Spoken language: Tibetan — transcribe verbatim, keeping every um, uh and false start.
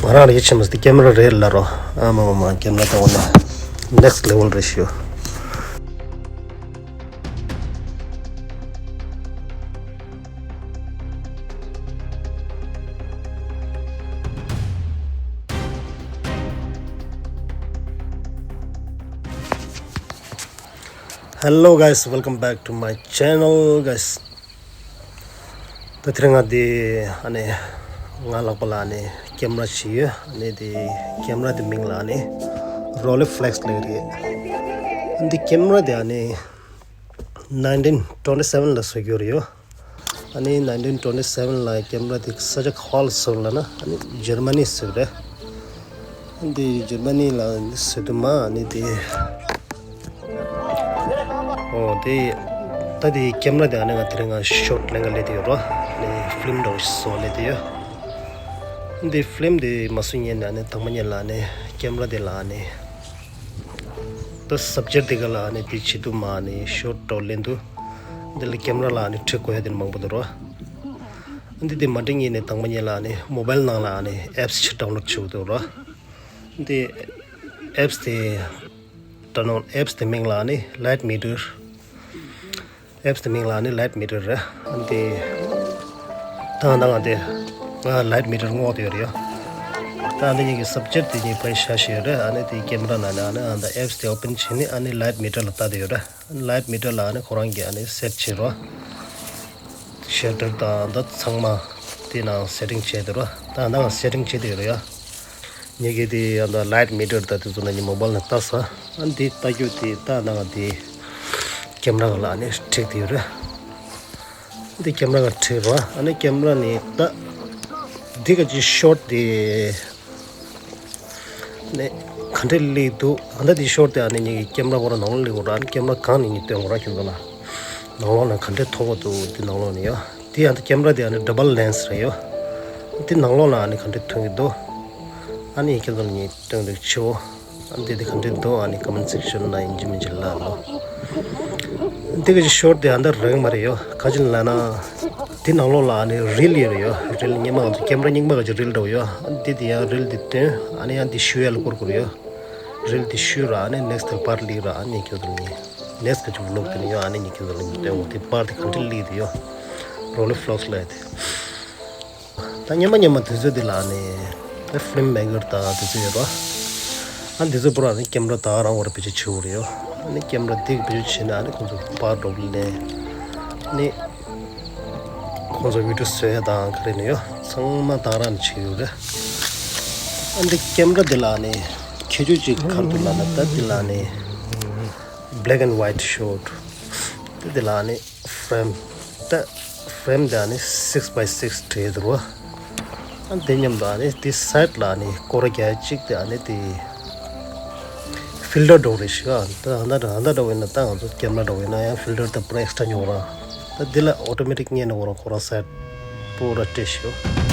ང་རང་རེད་ཆེ་མ་སྟེ་ཀེམ་ར་རེད་ལ་རོ། ཨ་མ་མ་མ་ཀེམ་ར་ད་འོ་ན་next level རེད་ཤིའོ། Hello guys, welcome back to my channel guys. ད་དེ་རིང་ང་འདི་ཨ་ནི་ང་ལག་པ་ལ་ཨ་ནི་ཀེམ་ར་ཞིག་ཡོད། ཨ་ནི་དེ་ཀེམ་ར་དེ་མིང་ལ་ཨ་ནི་Rolleiflex ལབ་རེད། ཨ་འདི་ཀེམ་ར་དེ་ཨ་ནི་nineteen twenty seven ལ་བཟོ་རྒྱུ་རེད་ཡོ། ཨ་ནི་nineteen twenty seven ལ་ཀེམ་ར་དེ་ས་ཆ་ག་བ་ལ་བཟོ་ལབ་ན་ཨ་ནི་ཇར་མ་ནི་བཟོ་རེད། ཨ་འདི་ཇར་མ་ནི་ལ་བཟོ་དུས་མ་ཨ་ནི་དེ། ཨོ་དེ། ད་དེ་ཀེམ་ར་དེ་ཨ་ནི་ང་དེ་རིང་ང་ཤོཊ་ལེན་ག་ལེ་དེ་ཡོད་རོ། ཨ་ནི་ཕི་ལིམ་འདྲ་བོ་ཞིག་བཟོ་ལེ་དེ་ཡོད། འདི་ཕི་ལིམ་དེ་མ་བཟོ་སྔོན་ནས་ཨ་ནི་དང་པོ་ཉིད་ལ་ཨ་ནི་ཀེམ་ར་དེ་ལ་ཨ་ནི་ད་སབ་ཇེཀ་དེ་ག་ལ་ཨ་ནི་དེ་བྱེད་དུས་མ་ཨ་ནི་ཤོཊ་འདྲ་བོ་ལེན་དུས། འདི་ལ་ཀེམ་ར་ལ་ཨ་ནི་ཁྲིད་དགོས་ཡ་དེ་མང་པོ་འདུག་རོ། འདི་དེ་མ་འདྲི་སྔོན་ནས་དང་པོ་ཉིད་ལ་ཨ་ནི་མོ་བལ་ནང་ལ་ཨ་ནི་ཨེབ་སི་ཞིག་ཌའུན་ལོཌ་བྱེད་དགོས་འདུག་རོ། འདི་ཨེབ་སི་དེ། ད་ནོ་ཨེབ་སི་དེ་མིང་ལ་ནི་Light Meter། ཨེབ་སི་དེ་མིང་ལ་ནི་Light Meter རེད། ཨ་འདི་ད་ང་ད་ང་དེ་ང་Light Meter སྔོག་དེ་ཡོད་རེད་ཡ། ད་ཨ་འདི་གཉིས་ཀྱི་སབ་ཇེཀ་དེ་གཉིས་ཕར་བཞག་བཞག་ཡོད་རེད། ཨ་ནི་དེ་ཀེམ་ར་ནང་ནས་ཨ་ནི་ཨ་ད་ཨེབ་སི་དེ་ཨོ་པན་བྱས་ནི་ཨ་ནི་Light Meter ལ་ལྟ་དེ་ཡོད་རེད། Light Meter ལ་ཨ་ནི་ཁོ་རང་གིས་ཨ་ནི་སེཊ་བྱེད་རོགས། ཤེལ་ཊར་དང་ད་ཚང་མ་དེ་ནང་སེ་ཊིང་བྱས་དེ་རོ། ད་ང་སེ་ཊིང་བྱས་དེ་ཡོད་རེད་ཡ། ཉེ་གི་དེ་ཡང་ད་Light Meter ད་དེ་ཚོ་ན་ཉི་མོ་བལ་ནས་ལྟ་ས། ཨ་འདི་ལྟ་རྒྱུ་དེ་ད་ནང་དེ་ཀེམ་ར་ལ་ནི་ཁྲིད་དེ་ཡོད་རེད། འདི་ཀེམ་ར་ལ་ཁྲིད་རོ། ཨ་ནི་ཀེམ་ར་ནི་ད་འདི་ག་ཅི་ཤོཊ་དེ་ནི་ག་འདྲས་སླེབས་འདུག་ཨ་ད་འདི་ཤོཊ་དེ་ཨ་ནི་ཉེ་གི་ཀེམ་ར་ཁོ་ར་ནང་ལ་སླེབས་དགོས་ར། ཨ་ནི་ཀེམ་ར་གང་ནས་ཉེ་སྟོན་དགོས་ར་ཁྱོད་ཚོ་ལ། ནང་ལོགས་ན་ག་འདྲས་མཐོ་པོ་འདུག་འདི་ནང་ལོགས་ནས་ཡ། དེ་ཡང་ད་ཀེམ་ར་དེ་ཨ་ནི་ཌབ་བལ་ལེན་སི་རེད་ཡོ། དེ་ནང་ལོགས་ལ་ཨ་ནི་ག་འདྲས་ཐོན་གྱི་འདུག་ཨ་ནི་ཁྱེད་ཚོ་ལ་ངས་སྟོན་འདུག་ཆེའོ། ཨ་ནི་དེ་དེ་ག་འདྲས་འདུག་ཨ་ནི་ཀོ་མེན་ཊི་སེག་ཤན་ན་ཡིན་གཅིག་མིན་གཅིག་ལབ་ལོ། དེ་ག་ཅིག་ཤོཊ་དེ་ཨ་ད་རང་མ་རེད་ཡོ། ག་ཅི་ལབ་ན། དེ་ནང་ལོགས་ལ་ཨ་ནི་རིལ་ཡོད་རེད་ཡོ། རིལ་སྔོན་མ་ང་ཚོ་ཀེམ་ར་རྙིང་པ་ག་ཅིག་རིལ་འདྲ་བོ་ཡོ། ཨ་ནི་དེ་དེ་ཡང་རིལ་དེ་སྟོན། ཨ་ནི་ཡང་དེ་ཤུ་ཡ་ལ་བསྐོར་དགོས་རེད་ཡོ། རིལ་དེ་ཤུ་ར་ཨ་ནི་ནེག་སི་ཊི་པར་ཊི་སླེབས་ར་ཨ་ནི་ཁྱོད་ཚོ་ལ་ངས། ནེག་སི་ཊི་ག་ཅིག་བི་ལོག་དེ་ནི་ཡོད། ཨ་ནི་ཉི་ཁྱེད་ཚོ་ལ་ཉི་སྟོན་འོ་དེ་པར་དེ་ག་འདྲས་སླེབས་དེ་ཡོད། རོ་ལི་ཕི་ལེག་སི་ལབ་དེ། ད་སྔོན་མ་སྔོན་མ་དུས་ཚོད་དེ་ལ་ནི་ད་ཕི་ལིམ་མེ་ཀར་དང་དུས་ཚོད་ཡོད་རོ། ཨ་དུས་ཚོད་པོ་ར་ནི་ཀེམ་ར་ད་རང་བར་བེད་སྤྱོད་བྱེད་དགོས་རེད་ཡོ། ཨ་ནི་ཀེམ་ར་དེ་ག་བེད་སྤྱོད་བྱས་ན་ཨ་ནི་ཁོང་ཚོ་པར་འདྲ་བོ་ལེན། ཨ་ནི་ཁོང་ཚོ་བི་ཌིའོ་བཟོ་ཡ་དང་ག་རེ་ནི་ཡོ། ཚང་མ་ད་རང་ནི་བྱེད་ཡོད་རེད། ཨ་འདི་ཀེམ་ར་དེ་ལ་ནི་ཁྱད་ཆོས་ཅིག་ག་རེ་འདུག་ལབ་ན་ད་དེ་ལ་ནི་black and white shot དེ་དེ་ལ་ནི་ཕི་རེམ་ད་ཕི་རེམ་དེ་ནི་six by six བྲིས་འདུག་རོ། ཨ་དེ་མཉམ་དུ་ཨ་ནི་དེ་སའིཌ་ལ་ནི་སྐོར་ར་རྒྱག་གཅིག་དེ་ཨ་ནི་དེ་ཕིལ་ཊར་འདྲ་བོ་རེད་ཤག་ད་ཨ་ད་ཨ་ད་འདྲ་བོ་ཡིན་ན་ད་ང་ཚོ་ཀེམ་ར་འདྲ་བོ་ཡིན་ན་ཡང་ཕིལ་ཊར་ད་པུ་ར་ཨེག་སི་ཊྲ་ཉོ་ར། ད་དེ་ལ་ཨོ་ཊོ་མེ་ཊིག་ཉན་ནས་འོ་ར་ཁོ་ར་སའིཌ་པུ་ར་སྤྲད་ཤག